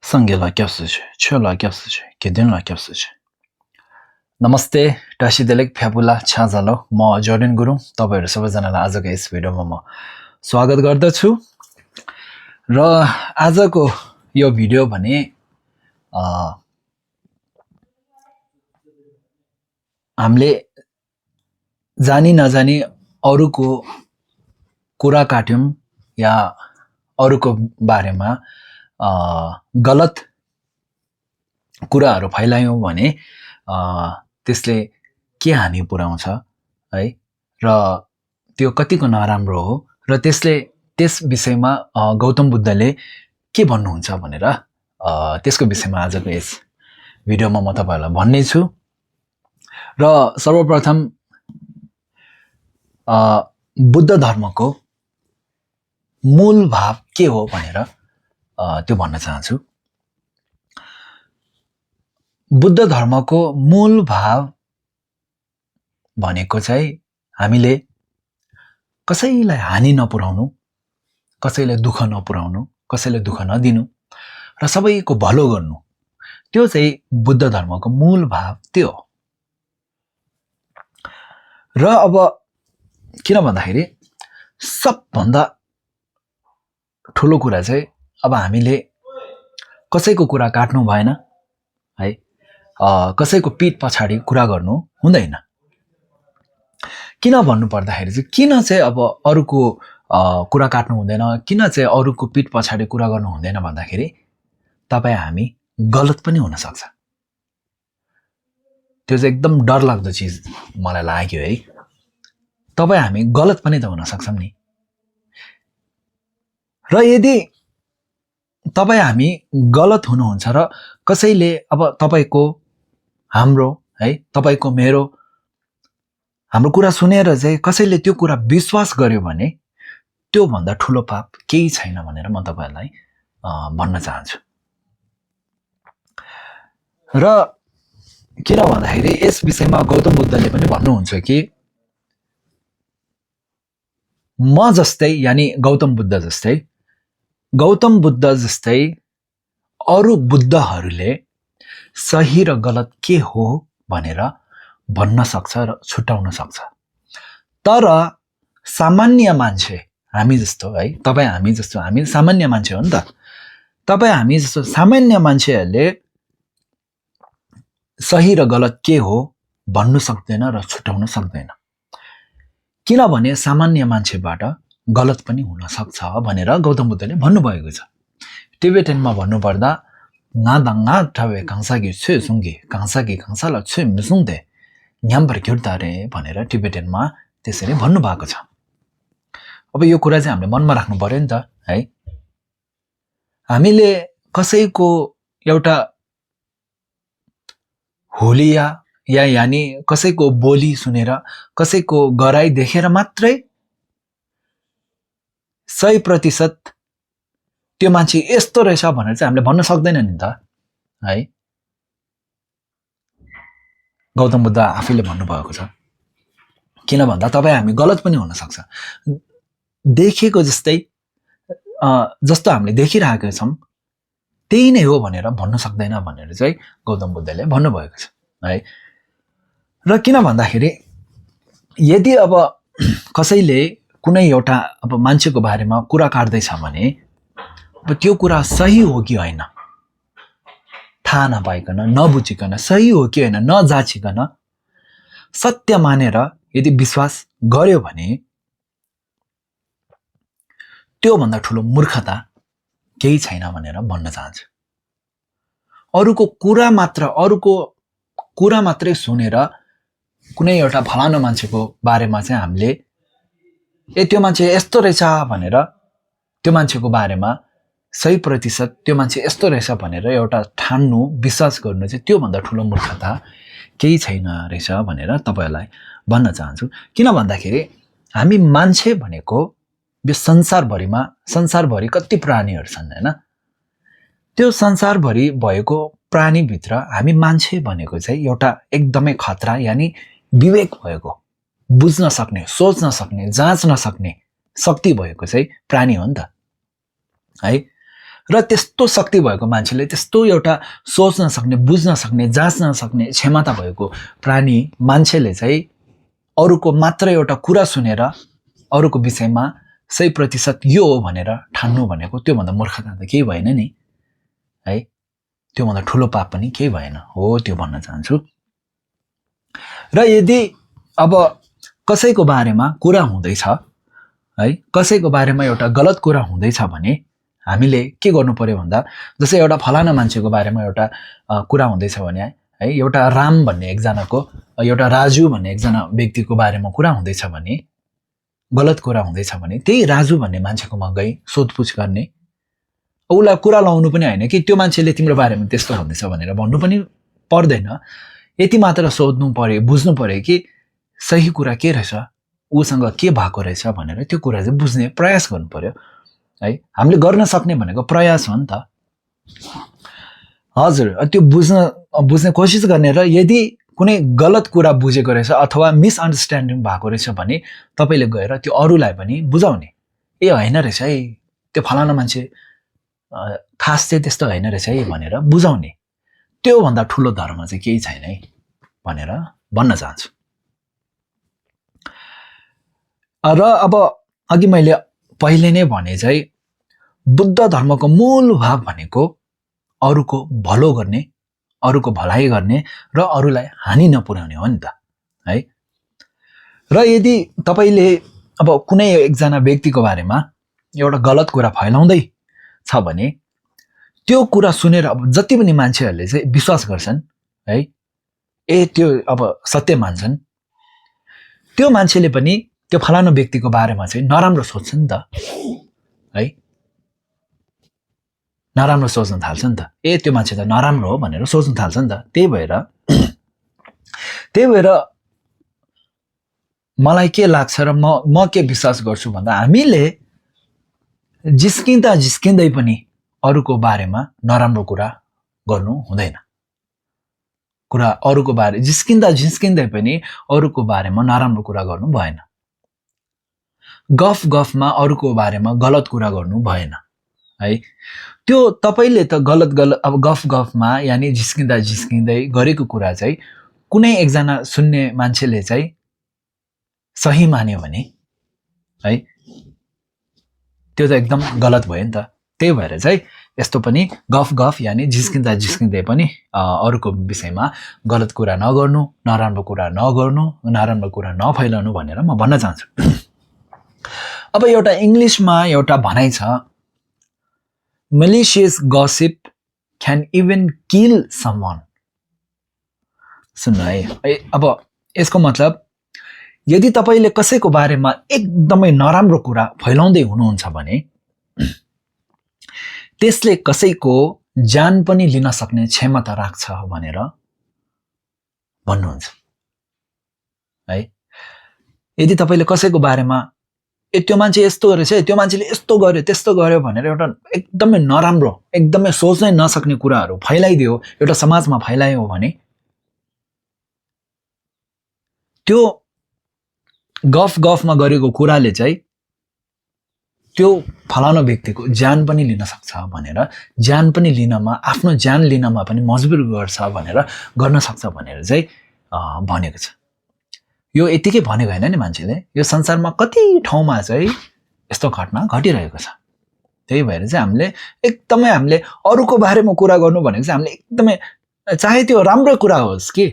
संगीला क्याप्सुचे छेला क्याप्सुचे केदेनला क्याप्सुचे नमस्ते टासिदेलेक फ्यापुला छाजालो म जर्डन गुरुङ तपाईहरु सबैजनालाई आजको यस भिडियोमा म स्वागत गर्दछु र आजको यो भिडियो भने हामीले जानी नजानी अरूको कुरा काट्यौं या अरूको बारेमा गलत कुराहरु फैलायौं भने त्यसले के हानि पुर्याउँछ है र त्यो कतिको नराम्रो हो र त्यस विषयमा गौतम बुद्धले के भन्नुहुन्छ भनेर त्यसको विषयमा आजको यस भिडियोमा म तपाईहरुलाई भन्ने छु र सर्वप्रथम बुद्ध धर्मको मूल भाव के हो भनेर त्यो भन्न चाहन्छु। बुद्ध धर्मको मूल भाव भनेको चाहिँ हामीले कसैलाई हानि नपुर्याउनु, कसैलाई दुःख नपुर्याउनु, कसैलाई दुःख नदिनु र सबैको भलो गर्नु, त्यो चाहिँ बुद्ध धर्मको मूल भाव त्यो हो। र अब किन भन्दाखेरि सबभन्दा ठुलो कुरा चाहिँ अब हामीले कसैको कुरा काट्नु भएन है, कसैको पीठ पछाडी कुरा गर्नु हुँदैन। किन भन्नु पर्दाखेरि चाहिँ किन चाहिँ अब अरूको कुरा काट्नु हुँदैन, किन चाहिँ अरूको पीठ पछाडी कुरा गर्नु हुँदैन भन्दाखेरि तपाई हामी गलत पनि हुन सक्छ। त्यो चाहिँ एकदम डरलाग्दो चीज मलाई लाग्यो है। तपाई हामी गलत पनि त हुन सक्छौं नि। र यदि तपाई हामी गलत हुनुहुन्छ र कसैले अब तपाईको हाम्रो है, तपाईको मेरो हाम्रो कुरा सुनेर चाहिँ कसैले त्यो कुरा विश्वास गर्यो भने त्यो भन्दा ठूलो पाप केही छैन भनेर म तपाईहरुलाई भन्न चाहन्छु। र किन भन्दाखेरि यस विषयमा गौतम बुद्धले पनि भन्नुहुन्छ कि म जस्तै यानी गौतम बुद्ध जस्तै अरु बुद्धहरूले सही र गलत के हो भनेर भन्न सक्छ र छुटाउन सक्छ। तर सामान्य मान्छे हामी जस्तो है, तपाई हामी जस्तो, हामी सामान्य मान्छे हो नि त। तपाई हामी जस्तो सामान्य मान्छेहरूले सही र गलत के हो भन्नु सक्दैन र छुटाउन सक्दैन। किनभने सामान्य मान्छेबाट गलत पनि हुन सक्छ भनेर गौतम बुद्धले भन्नुभएको छ। टिबेटनमा भन्नुपर्दा नादाङा ठवे कांसागी छे सुंगी कांसागी कांसाला छे मिसुङदे न्याम्बर घिर्तारे भनेर टिबेटनमा त्यसरी भन्नुभएको छ। अब यो कुरा चाहिँ हामीले मनमा राख्नु पर्यो नि त है। हामीले कसैको एउटा होलिया या यानी कसैको बोली सुनेर, कसैको गराई देखेर मात्रै 100% त्यो मान्छे यस्तो रहेछ भनेर चाहिँ हामीले भन्न सक्दैन नि त है। गौतम बुद्ध आफैले भन्नुभएको छ। किन भन्दा तपाई हामी गलत पनि हुन सक्छ। देखेको जस्तै जस्तो हामीले देखिरहेका छौं त्यही नै हो भनेर भन्न सक्दैन भनेर चाहिँ गौतम बुद्धले भन्नुभएको छ है। र किन भन्दाखेरि यदि अब कसैले कुनै एउटा अब मान्छेको बारेमा कुरा काट्दै छ भने अब त्यो कुरा सही हो कि हैन थाहा नपाइकन, नबुझिकन, सही हो कि हैन नजाचिकन सत्य मानेर यदि विश्वास गर्यो भने त्यो भन्दा ठूलो मूर्खता केही छैन भनेर भन्न चाहन्छु। अरूको कुरा मात्रै सुनेर कुनै एउटा फलानो मान्छेको बारेमा चाहिँ हामीले त्यो मान्छे यस्तो रहेछ भनेर त्यो मान्छेको बारेमा 100% त्यो मान्छे यस्तो रहेछ भनेर एउटा ठान्नु, विश्वास गर्नु चाहिँ त्यो भन्दा ठूलो मूर्खता केही छैन रहेछ भनेर तपाईहरुलाई भन्न चाहन्छु। किन भन्दाखेरि हामी मान्छे भनेको यो संसारभरि कति प्राणीहरु छन् हैन। त्यो संसारभरि भएको प्राणी भित्र हामी मान्छे भनेको चाहिँ एउटा एकदमै खतरा यानी विवेक भएको, बुझ्न सक्ने, सोच्न सक्ने, जाँच्न सक्ने शक्ति भएको चाहिँ प्राणी हो नि त है। र त्यस्तो शक्ति भएको मान्छेले, त्यस्तो एउटा सोच्न सक्ने, बुझ्न सक्ने, जाँच्न सक्ने क्षमता भएको प्राणी मान्छेले चाहिँ अरूको मात्र एउटा कुरा सुनेर अरूको विषयमा 100% यो हो भनेर ठान्नु भनेको त्योभन्दा मूर्खता त केही भएन नि है। त्योभन्दा ठुलो पाप पनि केही भएन हो, त्यो भन्न चाहन्छु। र यदि अब कसैको बारेमा कुरा हुँदैछ है, कसैको बारेमा एउटा गलत कुरा हुँदैछ भने हामीले के गर्नु पर्यो भन्दा, जस्तै एउटा फलाना मान्छेको बारेमा एउटा कुरा हुँदैछ भने है, एउटा राम भन्ने एकजनाको, एउटा राजु भन्ने एकजना व्यक्तिको बारेमा कुरा हुँदैछ भने, गलत कुरा हुँदैछ भने त्यही राजु भन्ने मान्छेकोमा गई सोधपुछ गर्ने। उसलाई कुरा लाउनु पनि होइन कि त्यो मान्छेले तिम्रो बारेमा त्यस्तो भन्दैछ भनेर भन्नु पनि पर्दैन। यति मात्र सोध्नु पर्यो, बुझ्नु पर्यो कि सही कुरा के रहेछ, उसँग के भएको रहेछ भनेर त्यो कुरा चाहिँ बुझ्ने प्रयास गर्नु पर्यो है। हामीले गर्न सक्ने भनेको प्रयास हो नि त। हजुर, त्यो बुझ्ने कोसिस गर्ने र यदि कुनै गलत कुरा बुझेको रहेछ अथवा मिसअन्डरस्ट्यान्डिङ भएको रहेछ भने तपाईँले गएर त्यो अरूलाई पनि बुझाउने, ए होइन रहेछ है, त्यो फलाना मान्छे खास चाहिँ त्यस्तो होइन रहेछ है भनेर बुझाउने। त्योभन्दा ठुलो धर्म चाहिँ केही छैन है भनेर भन्न चाहन्छु। र अब अघि मैले पहिले नै भने चाहिँ बुद्ध धर्मको मूल भाग भनेको अरूको भलो गर्ने, अरूको भलाइ गर्ने र अरूलाई हानि नपुर्याउने हो नि त है। र यदि तपाईँले अब कुनै एकजना व्यक्तिको बारेमा एउटा गलत कुरा फैलाउँदै छ भने त्यो कुरा सुनेर अब जति पनि मान्छेहरूले चाहिँ विश्वास गर्छन् है, ए त्यो अब सत्य मान्छन्, त्यो मान्छेले पनि त्यो फलानु व्यक्तिको बारेमा चाहिँ नराम्रो सोच्छ नि त है, नराम्रो सोच्न थाल्छ नि त। ए त्यो मान्छे त नराम्रो हो भनेर सोच्न थाल्छ नि त। त्यही भएर मलाई के लाग्छ र म के विश्वास गर्छु भन्दा, हामीले जिस्किँदै पनि अरूको बारेमा नराम्रो कुरा गर्नु हुँदैन। अरूको बारे जिस्किँदै पनि अरूको बारेमा नराम्रो कुरा गर्नु भएन। गफमा अरूको बारेमा गलत कुरा गर्नु भएन है। त्यो तपाईले त गलत अब गफमा यानी जिस्किँदै गरेको कुरा चाहिँ कुनै एकजना सुन्ने मान्छेले चाहिँ सही मान्यो भने है, त्यो त एकदम गलत भयो नि त। त्यही भएर चाहिँ यस्तो पनि गफ यानी जिस्किँदै पनि अरूको विषयमा गलत कुरा नगर्नु, नराम्रो कुरा नफैलाउनु भनेर म भन्न चाहन्छु। अब एउटा इङ्ग्लिसमा एउटा भनाइ छ, malicious gossip can even kill someone। सुन्नु है, अब यसको मतलब यदि तपाईले कसैको बारेमा एकदमै नराम्रो कुरा फैलाउँदै हुनुहुन्छ भने त्यसले कसैको जान पनि लिन सक्ने क्षमता राख्छ भनेर भन्नुहुन्छ है। यदि तपाईले कसैको बारेमा त्यो मान्छे यस्तो रहेछ, त्यो मान्छेले यस्तो गर्यो त्यस्तो गर्यो भनेर एउटा एकदमै नराम्रो, एकदमै सोच्नै नसक्ने कुराहरू फैलाइदियो, एउटा समाजमा फैलायो भने त्यो गफमा गरेको कुराले चाहिँ त्यो फलानु व्यक्तिको जान पनि लिन सक्छ भनेर, जान पनि लिनमा, आफ्नो जान लिनमा पनि मजबुर गर्छ भनेर, गर्न सक्छ भनेर चाहिँ भनेको छ। यो यतिकै भनेको होइन नि मान्छेले, यो संसारमा कति ठाउँमा चाहिँ यस्तो घटना घटिरहेको छ। त्यही भएर चाहिँ हामीले अरूको बारेमा कुरा गर्नु भनेको चाहिँ हामीले एकदमै, चाहे त्यो राम्रो कुरा होस् कि,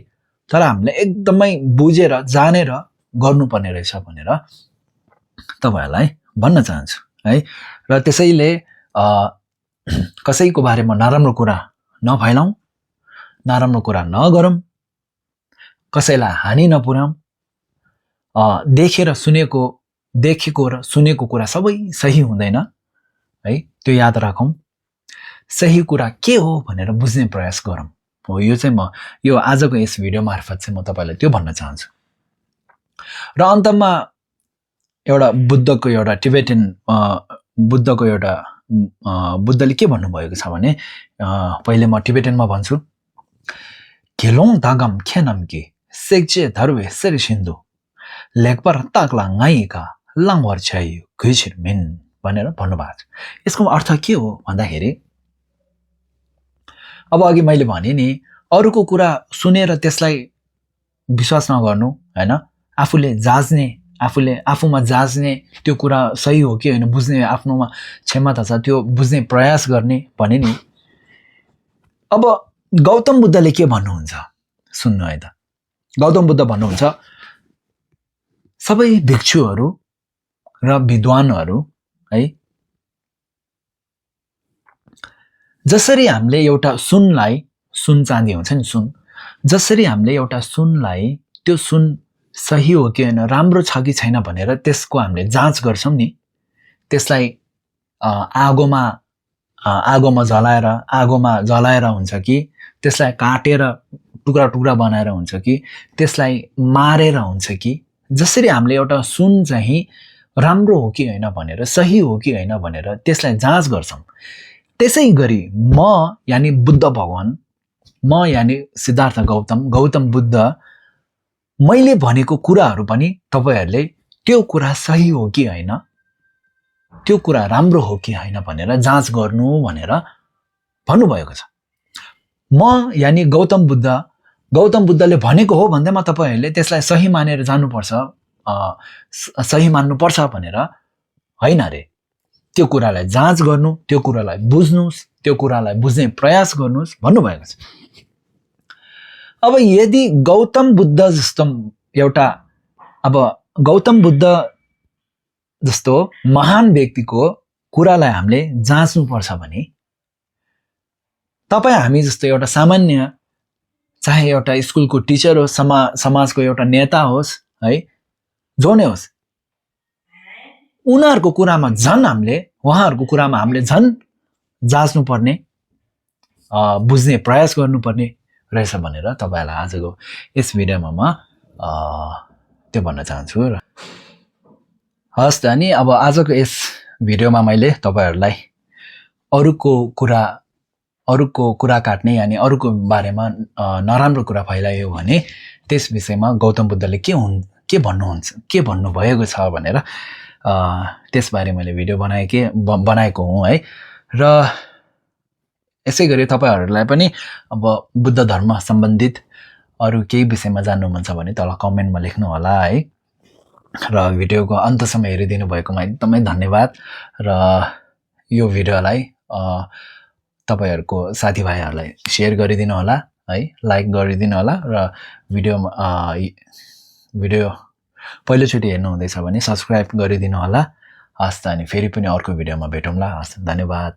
तर हामीले एकदमै बुझेर जानेर गर्नुपर्ने रहेछ भनेर तपाईहरुलाई भन्न चाहन्छु है। र त्यसैले कसैको बारेमा नराम्रो कुरा नफैलाऊ, नराम्रो कुरा नगरौँ, कसैलाई हानि नपुर्याऊ। देखेको र सुनेको कुरा सबै सही हुँदैन है, त्यो याद राखौँ। सही कुरा के हो भनेर बुझ्ने प्रयास गरौँ हो। यो चाहिँ म यो आजको यस भिडियो मार्फत चाहिँ म तपाईलाई त्यो भन्न चाहन्छु। र अन्तमा एउटा बुद्धको एउटा टिबेटन बुद्धले के भन्नुभएको छ भने, पहिले म टिबेटनमा भन्छु, खेलोङ दागम खेनम कि सेक्जे धर्वे सरी सिन्धु लेखपर ताक्ला गाइका लाङवर छाइ घुइछिर मिन भनेर भन्नुभएको छ। यसको अर्थ के हो भन्दाखेरि अब अघि मैले भने नि अरूको कुरा सुनेर त्यसलाई विश्वास नगर्नु हैन, आफूले जाँच्ने, आफूमा जाँच्ने, त्यो कुरा सही हो कि होइन बुझ्ने आफ्नोमा क्षमता छ त्यो बुझ्ने प्रयास गर्ने भने नि। अब गौतम बुद्धले के भन्नुहुन्छ सुन्नु है त। गौतम बुद्ध भन्नुहुन्छ सबै भिक्षुहरू र विद्वानहरू है, जसरी हामीले एउटा सुनलाई, सुन चाँदी हुन्छ नि सुन, जसरी हामीले एउटा सुनलाई त्यो सुन सही हो कि होइन राम्रो छ कि छैन भनेर त्यसको हामीले जाँच गर्छौँ नि, त्यसलाई आगोमा जलाएर हुन्छ कि त्यसलाई काटेर टुक्रा टुक्रा बनाएर हुन्छ कि त्यसलाई मारेर हुन्छ कि, जसरी हामीले एउटा सुन चाहिँ राम्रो हो कि होइन भनेर सही हो कि होइन भनेर त्यसलाई जाँच गर्छौँ, त्यसै गरी म यानि बुद्ध भगवान, म यानि सिद्धार्थ गौतम बुद्ध, मैले भनेको कुराहरू पनि तपाईहरूले त्यो कुरा सही हो कि होइन, त्यो कुरा राम्रो हो कि होइन भनेर जाँच गर्नु भनेर भन्नुभएको छ। म यानि गौतम बुद्धले भनेको हो भन्दैमा तपाईहरूले त्यसलाई सही मानेर जानुपर्छ, सही मान्नुपर्छ भनेर होइन रे। त्यो कुरालाई जाँच गर्नु, त्यो कुरालाई बुझ्नुस्, त्यो कुरालाई बुझ्ने प्रयास गर्नुस् भन्नुभएको छ। अब यदि गौतम बुद्ध जस्तो महान व्यक्तिको कुरालाई हामीले जाँच्नुपर्छ भने तपाईँ हामी जस्तो एउटा सामान्य, चाहे एउटा स्कुलको टिचर होस्, समाजको एउटा नेता होस् है, जो नै होस्, उहाँहरूको कुरामा हामीले झन् जाँच्नुपर्ने, बुझ्ने प्रयास गर्नुपर्ने रहेछ भनेर तपाईँहरूलाई आजको यस भिडियोमा म त्यो भन्न चाहन्छु। र हस् त नि, अब आजको यस भिडियोमा मैले तपाईँहरूलाई अरूको कुरा काट्ने यानि अरूको बारेमा नराम्रो कुरा फैलायो भने त्यस विषयमा गौतम बुद्धले के भन्नुभएको छ भनेर त्यसबारे मैले भिडियो बनाएको हुँ है। र यसै गरी तपाईँहरूलाई पनि अब बुद्ध धर्म सम्बन्धित अरू केही विषयमा जान्नु मन छ भने तल कमेन्टमा लेख्नु होला है। र भिडियोको अन्तसम्म हेरिदिनु भएकोमा एकदमै धन्यवाद। र यो भिडियोलाई तपाईँहरूको साथीभाइहरूलाई सेयर गरिदिनु होला है, लाइक गरिदिनु होला। र भिडियो पहिलोचोटि हेर्नु हुँदैछ भने सब्सक्राइब गरिदिनु होला। हस् त अनि फेरि पनि अर्को भिडियोमा भेटौँला। हस्, धन्यवाद।